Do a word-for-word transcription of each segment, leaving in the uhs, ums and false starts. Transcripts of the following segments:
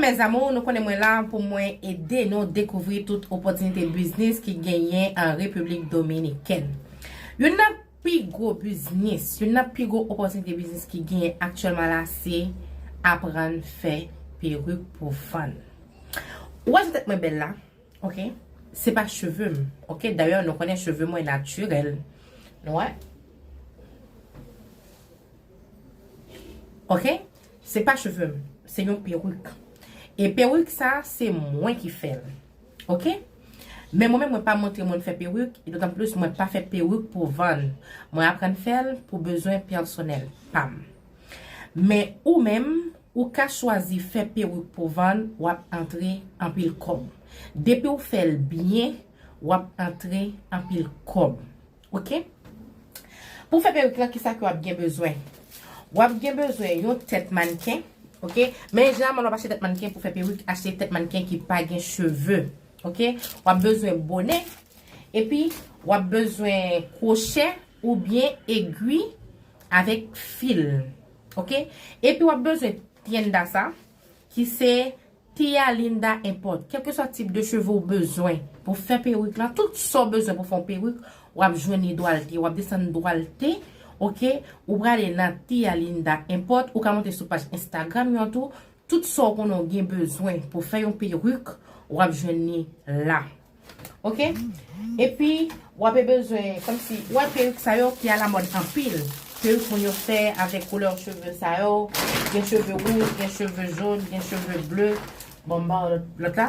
Mes amours, nou konnen mwen la pou mwen ede nou dekouvri tout opòtinite biznis ki genyen an Repiblik Dominikèn. Youn nan pi gwo biznis, youn nan pi gwo opòtinite biznis ki genyen aktyèlman la, se aprann fè perik pou vann. Ou wè jan tèt mwen bèl la, ok? Se pa cheve m, ok? Dayè, nou konnen cheve mwen natirèl. Nou wè? Ok? Se pa cheve m, se yon perik. E perik sa, se mwen ki fè l. Ok? Men mwen menm, mwen pa montre moun fè perik, e dotan plis, mwen pa fè perik pou vann. Mwen aprann fè l pou bezwen pèsonèl pa m. Men ou menm, ou ka chwazi fè perik pou vann, w ap antre anpil kòb. Depi w fè l byen, w ap antre anpil kòb. Ok? Pou fè perik la, kisa ke w ap gen bezwen? W ap gen bezwen yon tèt mannken, ok? Men jeneralman, w ap achte tèt mannken pou fè perik, achte tèt mannken ki pa gen cheve, ok? W ap bezwen bonè, epi w ap bezwen kwochè oubyen egwi avèk fil, ok? Epi w ap bezwen tienda sa, ki se Tia Linda Import. Kèlkeswa tip de cheve ou bezwen pou fè perik la, tout sa w bezwen pou fè yon perik, w ap jwenn li Dwalte, w ap desann Dwalte, ok? Ou prale nan Tia Linda Import, ou ka monte sou paj Instagram yo tou, tout sa w konnen w gen bezwen pou fè yon perik, w ap jwenn li la. Ok? Epi, w ap bezwen, kòmsi, w wè perik sa yo ki alamòd anpil. Perik moun yo fè avèk koulè cheve sa yo. Gen cheve wouj, gen cheve jòn, gen cheve ble. Bon, m ba w lòt, lòt la.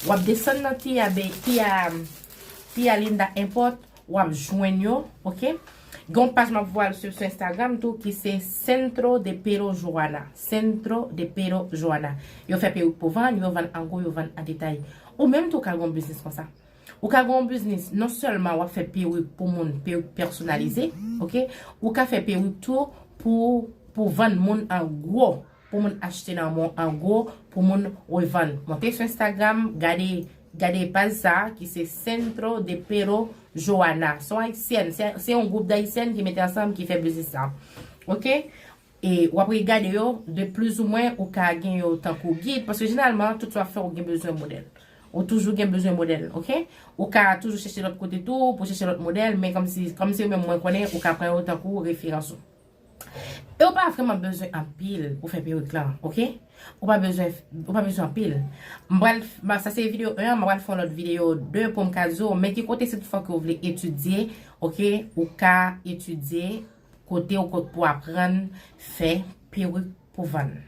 W ap desann nan Tia, Be- Tia, Tia Linda Import, w ap jwenn yo, ok? Gen yon paj m ap voye al swiv sou Instagram tou ki se Centro de Pelo Joana. Centro de Pelo Joana. Yo fè perik pou vann, yo vann an gwo, yo vann an detay. Ou menm tou ka gen yon biznis konsa. Ou ka gen yon biznis, non sèlman w ap fè perik pou moun, perik pèsonalize, ok? Ou ka fè perik tou pou, pou vann moun an gwo, pou moun achte nan men w an gwo, pou moun revann. Monte sou Instagram, gade, gade paj sa a ki se Centro de Pelo Joana. Se yon ayisyèn, se, se yon gwoup dayisyèn ki mete ansanm ki fè biznis sa. Ok? E w ap regade yo, de plizoumwen, ou ka gen yo tankou gid, paske jeneralman, tout sa w ap fè, ou gen bezwen modèl. Ou toujou gen bezwen modèl, ok? Ou ka toujou chèche lòt kote tou, pou chèche lòt modèl, men kòmsi, kòmsi ou menm mwen konnen, ou ka pran yo tankou referans ou. E ou pa vrèman bezwen anpil pou fè perik lan, ok? Ou pa bezwen, ou pa bezwen anpil. M pral, m, sa se videyo en an, m pral fè yon lòt videyo de pou m ka di w, men ki kote si toutfwa ke w vle etidye, ok? Ou ka etidye kote ou kot pou aprann fè perik pou vann.